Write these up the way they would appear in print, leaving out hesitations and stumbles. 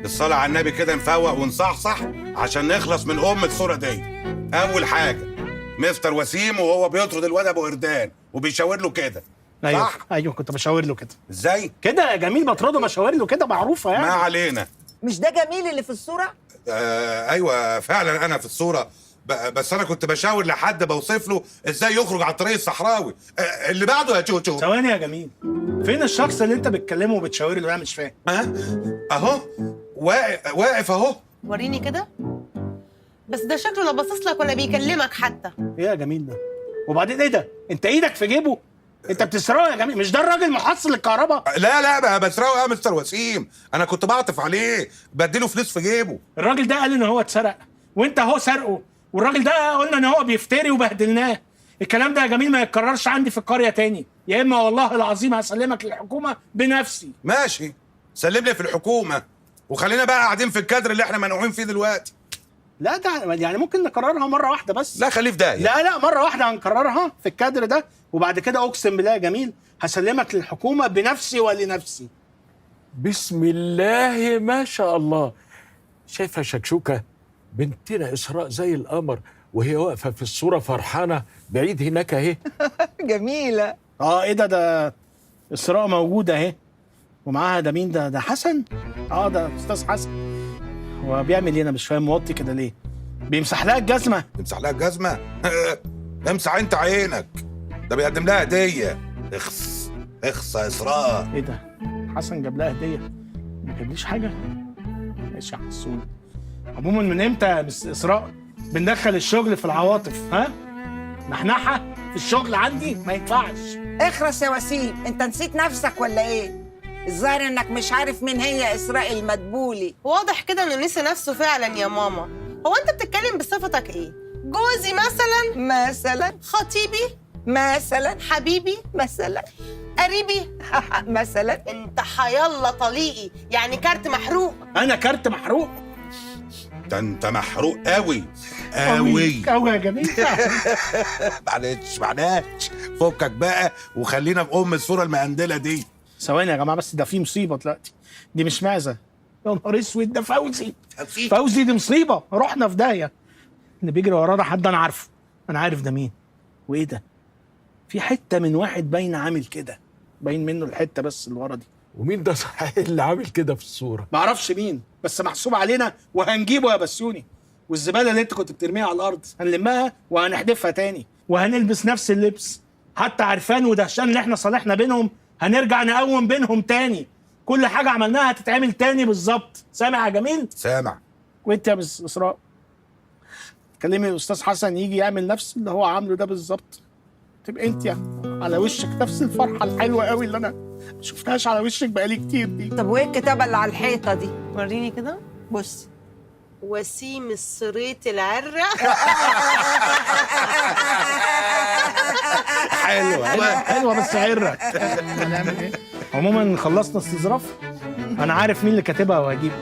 الصلاة على النبي كده نفوق ونصحصح عشان نخلص من ام الصورة دي. اول حاجة مستر وسيم وهو بيطرد الواد ابو قردان وبيشاور له كده. ايوه صح؟ ايوه، كنت بشاور له كده. ازاي؟ كده يا جميل، بطرده بشاور له كده، معروفة يعني. ما علينا. مش ده جميل اللي في الصورة؟ ايوه فعلا انا في الصورة، بس انا كنت بشاور لحد بوصف له ازاي يخرج على الطريق الصحراوي. اللي بعده يا تشوتشو. ثواني يا جميل، فين الشخص اللي انت بتكلمه وبتشاور له؟ انا مش فاهم. ها اهو واقف اهو. وريني كده. بس ده شكله لا باصص لك ولا بيكلمك حتى. ايه يا جميل ده؟ وبعدين ايه ده؟ انت ايدك في جيبه؟ انت بتسرقه يا جميل؟ مش ده الراجل محصل الكهرباء؟ لا لا بقى بسرقه يا مستر وسيم، انا كنت بعطف عليه بديله فلوس في جيبه. الراجل ده قال ان هو اتسرق وانت اهو سرقه، والراجل ده قلنا ان هو بيفتري وبهدلناه. الكلام ده يا جميل ما يتكررش عندي في القرية تاني، يا اما والله العظيم هسلمك للحكومة بنفسي. ماشي، سلمني في الحكومة وخلينا بقى قاعدين في الكادر اللي احنا منقوعين فيه دلوقتي. لا ده يعني ممكن نكررها مرة واحدة بس. لا خليه في داهية. لا لا، مرة واحدة هنكررها في الكادر ده، وبعد كده اقسم بالله يا جميل هسلمك للحكومة بنفسي ولنفسي. بسم الله ما شاء الله. شايفه شكشوكه بنتنا اسراء زي القمر وهي واقفة في الصورة فرحانة بعيد هناك اهي. جميلة. اه ايه ده؟ ده اسراء موجودة اهي، ومعاها ده مين ده؟ ده حسن. اه ده استاذ حسن. هو بيعمل ايه؟ انا مش فاهم، موطي كده ليه؟ بيمسح لها الجزمة. امسح لها الجزمة؟ امسح انت عينك، ده بيقدم لها هديه. اخس اخس يا اسراء. ايه ده؟ حسن جاب لها هديه؟ ما جابليش حاجة. ماشي يا حسون. عموما من امتى يا مس اسراء بندخل الشغل في العواطف؟ ها؟ نحنحه في الشغل عندي ما ينفعش. اخرس يا وسيم، انت نسيت نفسك ولا ايه؟ الظاهر انك مش عارف مين هي اسراء المدبولي. واضح كده انه نسي نفسه فعلا يا ماما. هو انت بتتكلم بصفتك ايه؟ جوزي مثلا؟ مثلا. خطيبي مثلا. حبيبي مثلا. قريبي مثلا. انت حيالله طليقي، يعني كارت محروق. انا كارت محروق؟ ده انت محروق قوي قوي قوي يا جميل. معلش معلش، فكك بقى وخلينا في ام الصورة المقندله دي. ثواني يا جماعة بس، ده في مصيبة دلوقتي. دي مش معزة، يا نهار اسود، ده فوزي. فوزي دي مصيبة، رحنا في داهية. اللي بيجري ورانا حد انا عارفه، انا عارف ده مين. وايه ده؟ في حتة من واحد باين عامل كده، باين منه الحتة بس اللي ورا دي. ومين ده صحيح اللي عامل كده في الصورة؟ معرفش مين، بس محسوب علينا وهنجيبه يا بسيوني. والزباله اللي انت كنت بترميها على الارض هنلمها وهنحدفها تاني، وهنلبس نفس اللبس. حتى عرفان ودهشان اللي احنا صالحنا بينهم هنرجع نقوم بينهم تاني. كل حاجة عملناها هتتعمل تاني بالظبط. سامع يا جميل؟ سامع. وانت يا مس اسراء كلمي الاستاذ حسن يجي يعمل نفس اللي هو عامله ده بالظبط. تبقى انت على وشك نفس الفرحة الحلوة قوي اللي انا ما شفتهاش على وشك بقالي كتير دي. طب وايه الكتابة اللي على الحيطة دي؟ وريني كده. بص، وسيم السريت العره. حلوة حلوة بس عره. هنعمل ايه؟ عموما خلصنا استظراف. انا عارف مين اللي كاتبها وهجيبه.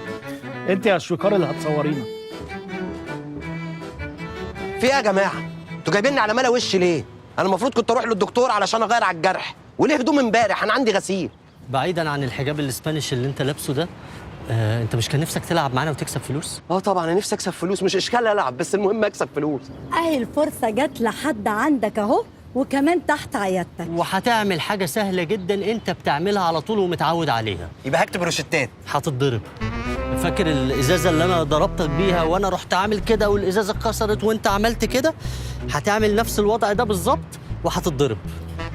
انت يا شويكار اللي هتصورينا. في ايه يا جماعة؟ انتوا جايبيني على ملا وش ليه؟ انا المفروض كنت اروح للدكتور علشان اغير على الجرح، وليه هدوم امبارح؟ انا عندي غسيل. بعيدا عن الحجاب ال Spanish اللي انت لابسه ده، انت مش كان نفسك تلعب معانا وتكسب فلوس؟ اه طبعا انا نفسي اكسب فلوس، مش اشكال العب، بس المهم اكسب فلوس. اهي الفرصة جت لحد عندك اهو، وكمان تحت عيادتك. وهتعمل حاجة سهلة جدا انت بتعملها على طول ومتعود عليها. يبقى هكتب روشتات. هتتضرب. فاكر الازازه اللي انا ضربتك بيها وانا رحت عامل كده والازازه اتكسرت وانت عملت كده؟ هتعمل نفس الوضع ده بالظبط وهتتضرب.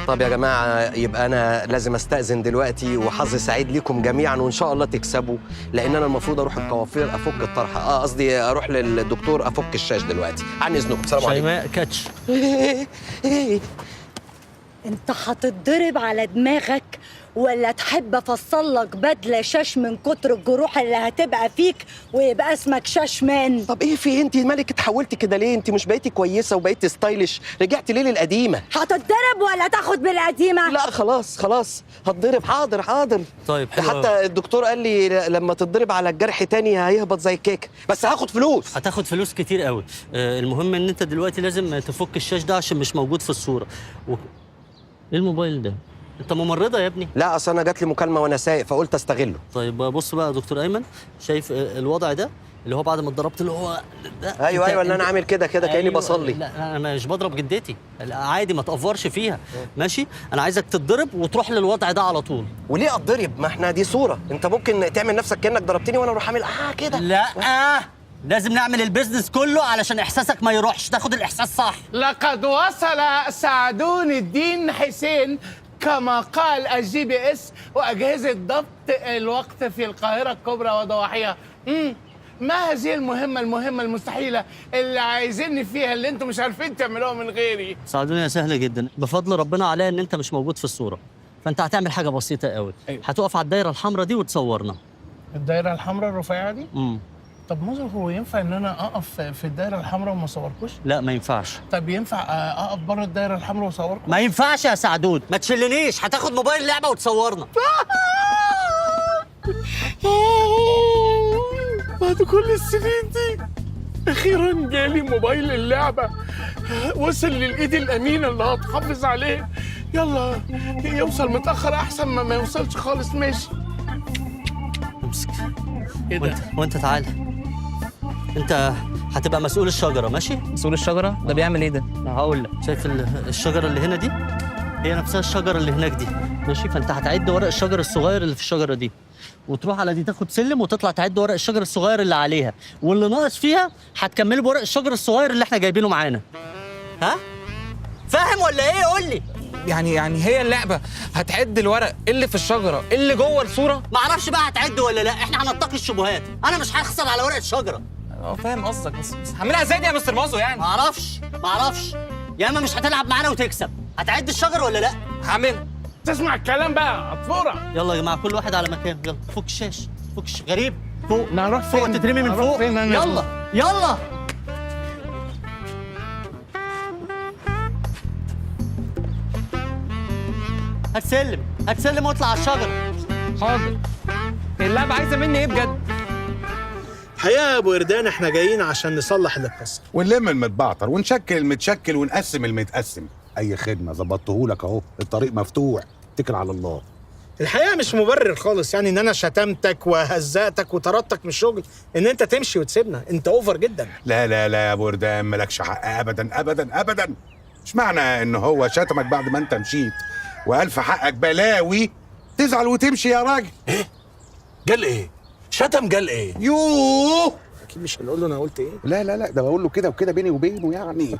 طب يا جماعة، يبقى انا لازم استاذن دلوقتي، وحظ سعيد ليكم جميعا وان شاء الله تكسبوا، لان انا المفروض اروح الكوافير افك الطرحة، قصدي اروح للدكتور افك الشاش دلوقتي. عن اذنكم، السلام عليكم. شيماء كاتش. انت هتتضرب على دماغك ولا تحب افصل لك بدله شاش من كتر الجروح اللي هتبقى فيك ويبقى اسمك شاش مان؟ طب ايه في انت مالك اتحولتي كده ليه؟ انت مش بقيتي كويسة وبقيتي stylish، رجعتي ليه للقديمه؟ هتتضرب ولا تاخد بالقديمه؟ لا خلاص خلاص هتضرب، حاضر حاضر. طيب حلو. حتى الدكتور قال لي لما تتضرب على الجرح تاني هيهبط زي الكيك، بس هاخد فلوس. هتاخد فلوس كتير قوي. المهم ان انت دلوقتي لازم تفك الشاش ده عشان مش موجود في الصورة. ايه الموبايل ده؟ انت ممرضة يا ابني؟ لا اصل انا جات لي مكالمة وانا سايق فقلت استغله. طيب بص بقى يا دكتور ايمن، شايف الوضع ده اللي هو بعد ما اتضربت اللي هو ده؟ ايوه ايوه، اللي انا عامل كده كده كاني أيوة. بصلي. لا انا مش بضرب جدتي، عادي ما تقفرش فيها. ماشي، انا عايزك تتضرب وتروح للوضع ده على طول. وليه اتضرب؟ ما احنا دي صوره، انت ممكن تعمل نفسك كانك ضربتني وانا اروح اعمل كده. لا لازم نعمل ال business كله علشان احساسك ما يروحش، تاخد الاحساس صح. لقد وصل سعدون الدين حسين كما قال ال GPS واجهزة ضبط الوقت في القاهرة الكبرى وضواحيها. ما هذه المهمة المستحيلة اللي عايزيني فيها، اللي انتم مش عارفين تعملوها من غيري؟ ساعدوني يا سهلة جدا، بفضل ربنا عليا ان انت مش موجود في الصورة، فانت هتعمل حاجة بسيطة قوي. أيوة. هتقف على الدايرة الحمراء دي وتصورنا. الدايرة الحمراء الرفيعة دي؟ طب مازن، هو ينفع ان انا اقف في الدايرة الحمراء وما اصوركوش؟ لا ما ينفعش. طب ينفع اقف بره الدايرة الحمراء واصوركم؟ ما ينفعش يا سعدود، ما تشلنيش، هتاخد موبايل لعبه وتصورنا. بعد كل السنين دي اخيرا جالي موبايل اللعبة، وصل للايد الامينة اللي هتحافظ عليه. يلا يوصل متاخر احسن ما يوصلش خالص. ماشي، امسك. ايه ده؟ وانت تعالى، انت هتبقى مسؤول الشجرة. ماشي؟ مسؤول الشجرة؟ ده بيعمل ايه ده؟ هقول لك. شايف الشجرة اللي هنا دي؟ هي نفسها الشجرة اللي هناك دي. ماشي، فانت هتعد ورق الشجر الصغير اللي في الشجرة دي، وتروح على دي تاخد سلم وتطلع تعد ورق الشجر الصغير اللي عليها، واللي ناقص فيها هتكمله بورق الشجر الصغير اللي احنا جايبينه معانا. ها؟ فاهم ولا ايه؟ قول لي. يعني هي اللعبة هتعد الورق اللي في الشجرة اللي جوه الصورة؟ ما اعرفش بقى هتعد ولا لا، احنا هنتقي الشبهات، انا مش هخسر على ورقة شجرة. فاهم قصدك، بس هعملها ازاي دي يا مستر مازو يعني؟ ما اعرفش. يا اما مش هتلعب معانا وتكسب، هتعد الشجر ولا لا؟ هعملها. تسمع الكلام بقى عصفوره. يلا يا جماعة كل واحد على مكانه، يلا فك الشاش، فك الشاش. غريب فوق، هروح فين؟ فوق تترمي من فوق. يلا يلا. هتسلم هتسلم واطلع على الشجرة. حاضر. اللعبة عايزه مني ايه بجد؟ الحقيقة يا ابو قردان احنا جايين عشان نصلح اللي اتكسر ونلم المتبعتر ونشكل المتشكل ونقسم المتقسم. اي خدمة، ظبطتهولك اهو، الطريق مفتوح، اتكل على الله. الحقيقة مش مبرر خالص يعني ان انا شتمتك وهزقتك وطردتك من الشغل ان انت تمشي وتسيبنا، انت over جدا. لا لا لا يا ابو قردان، مالكش حق ابدا ابدا ابدا. مش معنى ان هو شتمك بعد ما انت مشيت وقال في حقك بلاوي تزعل وتمشي يا راجل. ايه؟ قال ايه؟ شتم قال ايه؟ يوه، اكيد مش هنقول له انا قلت ايه. لا لا لا، ده بقول له كده وكده بيني وبينه يعني.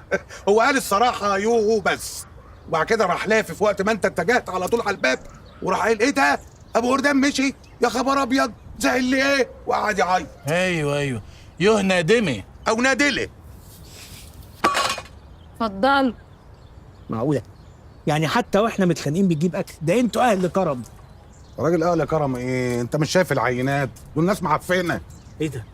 هو قال الصراحة يوه بس، وبعد كده راح لافف وقت ما انت اتجهت على طول على الباب وراح قايل ايه ده؟ ابو قردان مشي؟ يا خبر ابيض، زعل لي ايه؟ وقعد يعيط. ايوه يوه نادمي او نادلة. اتفضلوا. معقولة يعني حتى واحنا متخانقين بتجيب اكل؟ ده انتوا اهل كرم. راجل اهل كرم ايه؟ انت مش شايف العينات دول؟ ناس معفنه. ايه ده؟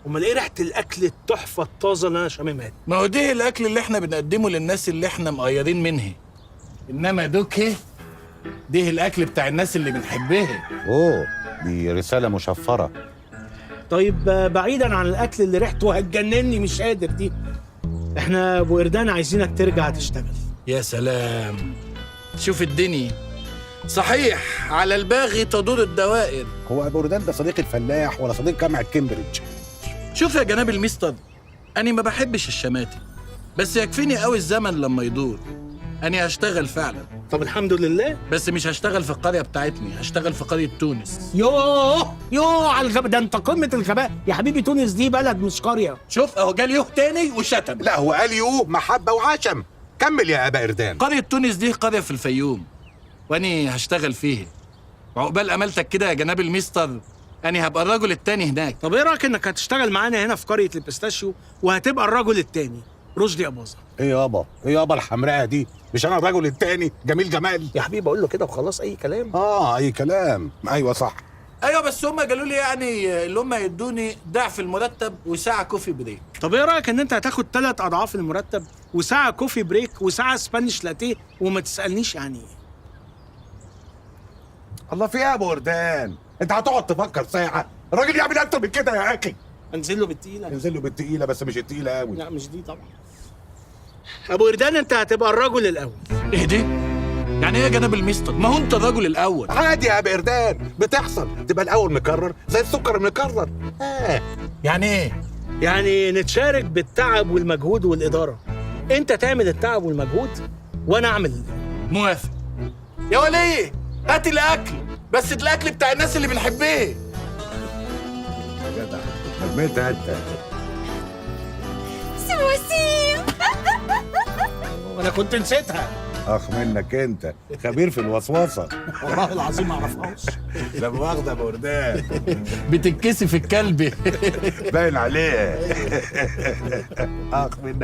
امال ايه ريحه الاكل التحفة الطازه اللي انا شاممها دي؟ ما هو ده الاكل اللي احنا بنقدمه للناس اللي احنا مقيرين منها، انما دوكه ده الاكل بتاع الناس اللي بنحبها. اوه، دي رسالة مشفرة. طيب بعيدا عن الاكل اللي ريحته هتجنني مش قادر دي، احنا ابو قردان عايزينك ترجع تشتغل. يا سلام، شوف الدنيا. صحيح، على الباغي تدور الدوائر. هو ابو قردان ده صديق الفلاح ولا صديق جامعه كامبريدج؟ شوف يا جناب المستر، أنا ما بحبش الشماتة، بس يكفيني قوي الزمن لما يدور. أنا هشتغل فعلا. طب الحمد لله. بس مش هشتغل في القرية بتاعتني، هشتغل في قرية تونس. يوه يوه على الغباء ده، انت قمة الغباء يا حبيبي. تونس دي بلد مش قرية. شوف اهو جال يوه تاني وشتم. لا هو قال يوه محبة وعشم. كمل يا أبا قردان. قرية تونس دي قرية في الفيوم، وأني هشتغل فيها. وعقبال أملتك كده يا جناب المستر، أنا هبقى الرجل التاني هناك. طب إيه رأيك إنك هتشتغل معانا هنا في قرية البستاشيو وهتبقى الرجل التاني؟ رشدي أباظة. إيه يابا؟ إيه يابا الحمراء دي؟ مش أنا الرجل التاني؟ جميل جمال يا حبيبي، أقول له كده وخلاص، أي كلام. أي كلام، أيوه صح. أيوه بس هم قالوا لي يعني اللي هم يدوني ضعف المرتب وساعة coffee break. طب إيه رأيك إن أنت هتاخد 3 أضعاف المرتب وساعة coffee break وساعة Spanish latte وما تسألنيش يعني إيه؟ الله، في إيه يا أبو قردان؟ أنت هتقعد تفكر ساعة؟ الراجل يعمل أكتر من كده يا أخي. انزل له بالتقيلة. انزل له بالتقيلة، بس مش التقيلة قوي. لا مش دي طبعا. أبو قردان أنت هتبقى الرجل الأول. إيه دي؟ يعني ايه يا جناب المستر؟ ما هو انت الرجل الاول. عادي يا ابو قردان، بتحصل، تبقى الاول مكرر زي السكر المكرر. يعني ايه؟ يعني نتشارك بالتعب والمجهود والادارة. انت تعمل التعب والمجهود وانا اعمل. موافق يا وليه، هات الاكل، بس الاكل بتاع الناس اللي بنحبيه. يا جدع لميتها انت. سي وسيم. وانا كنت نسيتها. اخ منك، انت خبير في الوسوسة. والله العظيم ما اعرفهاش. لا مؤاخذة يا ابو قردان، بتتكسف الكلب. باين عليه. اخ منك.